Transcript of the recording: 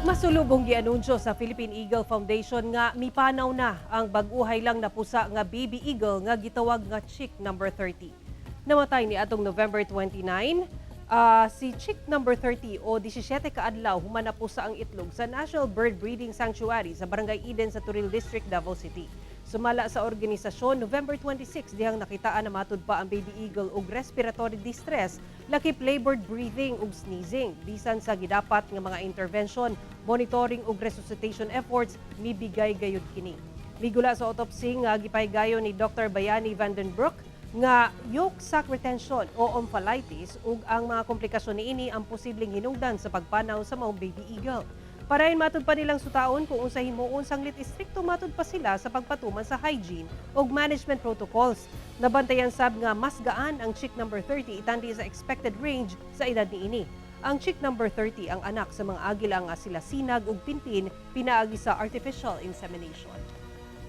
Masulubong gianunsyo sa Philippine Eagle Foundation nga mipanaw na ang bag-uhay lang napusa nga baby eagle nga gitawag nga chick number 30. Namatay ni atong November 29 si chick number 30 o 17 ka adlaw human napusa ang itlog sa National Bird Breeding Sanctuary sa Barangay Eden sa Toril District, Davao City. Sumala sa organisasyon, November 26 dihang nakitaan na matud pa ang baby eagle og respiratory distress, lakip labored breathing ug sneezing. Bisan sa gidapat nga mga intervention, monitoring ug resuscitation efforts, mibigay gayud kini. Migula sa autopsy nga gipahigayon ni Dr. Bayani Vandenbroek nga yolk sac retention o omphalitis ug ang mga komplikasyon niini ang posibleng hinungdan sa pagpanaw sa maong baby eagle. Parahin matud pa nilang sutaon kung unsa himuon sanglit istrikto matud pa sila sa pagpatuman sa hygiene ug management protocols. Nabantayan sab nga mas gaan ang chick number 30 itandi sa expected range sa edad niini. Ang chick number 30 ang anak sa mga agila nga sila Sinag ug Pinpin pinaagi sa artificial insemination.